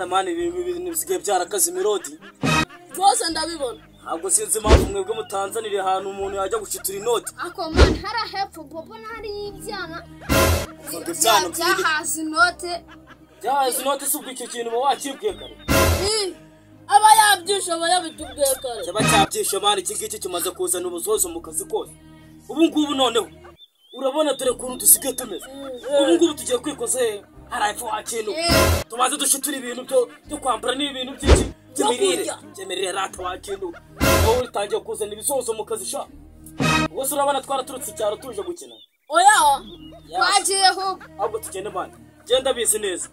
Urabona mani ibintu bisigaye byarakaze imirodi. Rwose ndabibona. Ntabwo sinzi impamvu mwebwe mutanzanire ahantu umuntu yajya gushitura inoti. Ako man hara hepfo bobo hari ibyana. Ibyana byahaze inote. Byahaze inote si ubwo icyo kintu uba wakibwiye kare. Aba yabyishe aba yabitubwiye kare. Cyaba cyabyishe mani iki ngiki kimaze kuzana ubuzozo mu kazi kose. Ubu ngubu noneho urabona dore kuntu dusigaye tumeze. Ubu ngubu tugiye kwikoza he hari hepfo wakintu. Tumaze dushitura ibintu byo kwambara n'ibintu byinshi. By'imirire rata wakintu. Wowe utangiye kuzana ibisozo mu kazi sha. Ubwo se urabona twaraturutse icyaro tuje gukina. Oya twagiyeho. Ahubwo tugende mani. Genda bizi neza.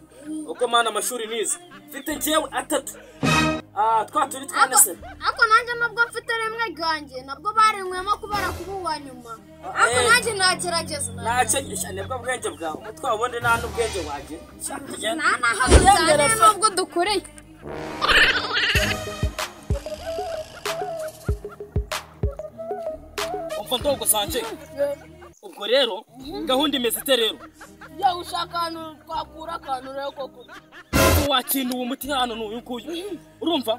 Uko mana amashuri nize. Mfite njyewe atatu. Twaturi twanese. Ako nanjye nubwo mfite rimwe ryanjye nabwo barinywemo kubera kuba uwa nyuma. Ako nanjye nagerageza. Nacegesha nibwo bwenge bwawe. Umutwe wabonde nta n'ubwenge waje. Nta naho nubwo dukoreye. Umva ndogo sanje. Ubwo rero gahunda imeze ite rero? Ya ushaka ahantu twakura akantu rero koko. Wakintu uwo muti hano n'uyu nguyu. Urumva?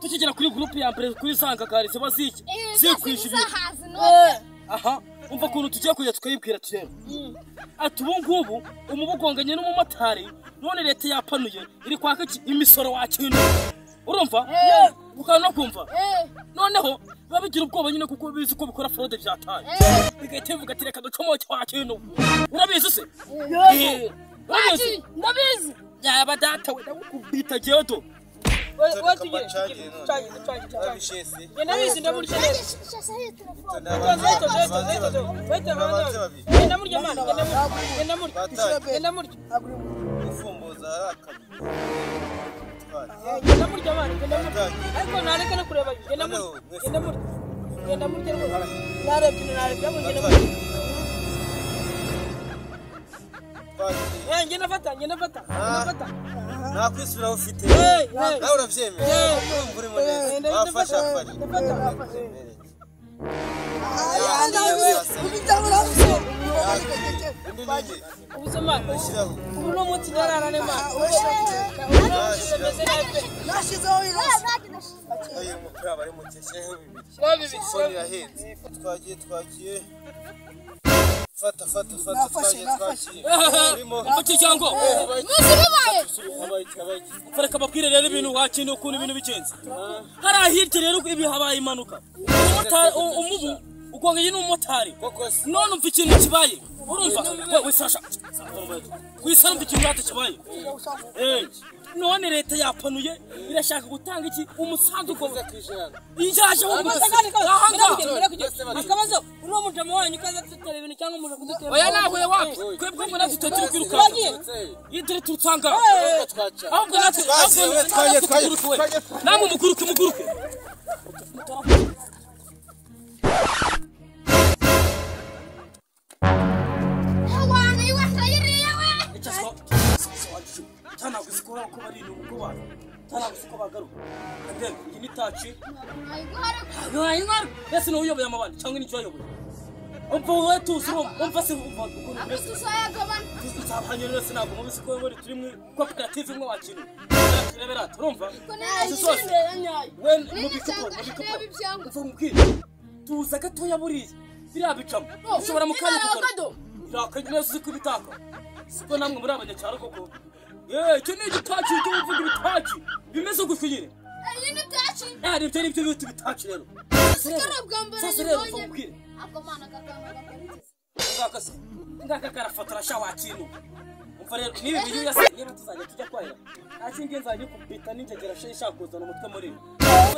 Tukigera kuri group ya mbere kuri sangagari ziba ziki. Zikwisha ibintu. Aha, umva kuntu tugiye kujya tukayibwira tureba. Ati ubu ngubu umubugonganye n'umumotari none leta yapanuye iri kwaka imisoro wakintu. Urumva? Ukaba no kumva. Noneho babigira ubwoba nyine kuko bizi ko bikora fraude byataye. Bigahita bivuga ati reka ducomoke wakintu. Urabizi se? Urabizi? Ndabizi. Yaba data we ndagukubita jeto. Wewe tugire. Ndabizi ndamurya. Ndamurya mwana, ndamurya. Ndamurya. Ifumbuza arakabiri. Ndamurya mwana, ndamurya. Ariko nareka no kureba ndamurya. Ndamurya. Ndamurya rwose. Narebye narebye ndamurya. Ngenda fata. Nakwisubira ufite. Nawe urabyemera. Urumva urimo neza. Wafasha afari. Ubu no munsi ndarara mwana. Ayo mupira bari mu kesheho bibiri. Soni yahenze. Twagiye. Fata twagiye. Urimo cyangwa Muzi bibaye. Fareka babwire rero ibintu wakintu ukuntu ibintu bigenze. Hari ahirye rero ibi habaye impanuka. Umubu ugonganye n'umumotari. None umva ikintu kibaye. Urumva? We Sasha. Wisamba ikintu rata kibaye. None leta yapanuye irashaka gutanga iki umusanzu ko injaje wo akabazo uno mujama wanyu kaza tutera ibintu cyangwa muje kudutera. Oya nawe wapi kwebwe ngo natwe turi kwiruka. Yidire turutanga. Ahubwo natwe twaje namwe muguruke. Tana ko bari nuko ba tana gusuko bagaruka ndende iyi ni tachi ese no uyoboye amabandi cyangwa ni cyo ayoboye umva wowe tuzi umva se umva ukuntu mbese tuzabanye rero sinabwo mubisi ko muri turi mu koperative mwe wakintu turebera turumva we mubikupo umva mubwire tuza gatoya buriya biriya bicamo ushobora mu kanya kugaruka irakagira uzi kubitaka siko namwe muri abanyacyaro koko. Icyo ni igitaci cyo uvuga ibitaci bimeze gutyo nyine. Iyi ni taci. Ibyo ni byo bita ibitaci rero. Sasa rero mubwire. Ako mana kakanga gakurikiza. Ngaka se. Ngaka karafotora sha wakintu. Umva rero nibi biyu yase niba tuzajya tujya kwahira. Nta nzajya kubita n'injegera she ishaka kuzana umutwe muri.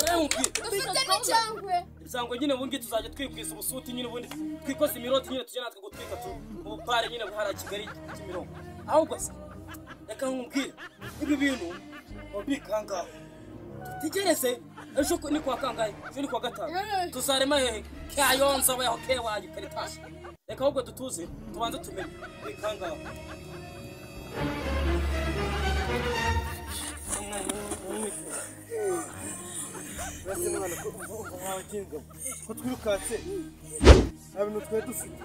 Rero mubwire. Dufite n'icyangwe. Ibyango nyine ubundi tuzajya twikwiza ubusuti nyine ubundi twikoze imiroti nyine tujya natwe gutwika tu mu bare nyine buhara Kigali Kimironko. Ahubwo se reka nkubwire ibi bintu obikangaho tutegereze ejo ni kwa kangahe ejo ni kwa gatanu tuzarema hehe kayonza bayaho kewaye karitasi. Reka ahubwo dutuze tubanze tumenye bikangaho. Ko twirukatse. Nta bintu twari dufite.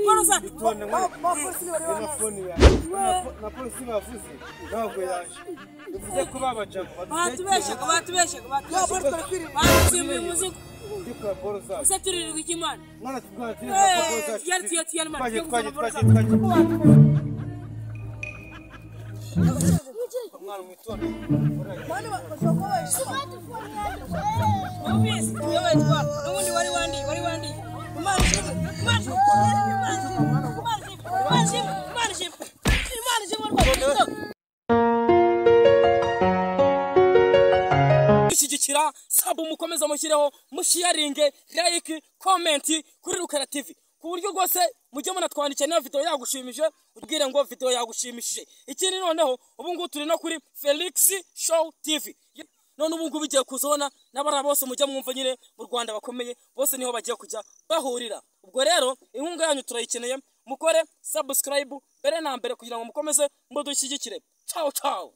Borosa. Itonde na fone yawe na polisi bavuze ntabwo yaje, bivuze ko babajaga. Batubeshaga, batubeshaga, batubeshaga, batutsimbuye umuzigo. Dukora boro zacu. Ese turirirwa iki, Imana? Mwana, tubwana turi boro zacu. Tugere, tugere, tugere, Imana. Twagiye, Tugere. twagiye, twagiye, twagiye. Mwana, mwitonde. Numvise iyo bayitwara n'ubundi wari wandiye, wari wandiye. Imana ishimwe, Imana ishimwe, Imana ishimwe, Imana ishimwe, Imana ishimwe, Imana ishimwe rwose. Gushyigikira sub, mukomeze mushyireho, musharinge, like, comment kuri Rukara TV, ku buryo rwose mujye munatwandikira niba video yagushimije, ubwire ngo video yagushimishije. Ikindi noneho ubu ngubu turi no kuri Felix Show TV. None ubu ngubu igiye kuzona n'abari bose mujya mwumva nyine mu Rwanda bakomeye bose niho bagiye kujya bahurira. Ubwo rero inkunga yanyu turayikeneye, mukore subscribe mbere na mbere kugira ngo mukomeze mudushyigikire. Ciao ciao.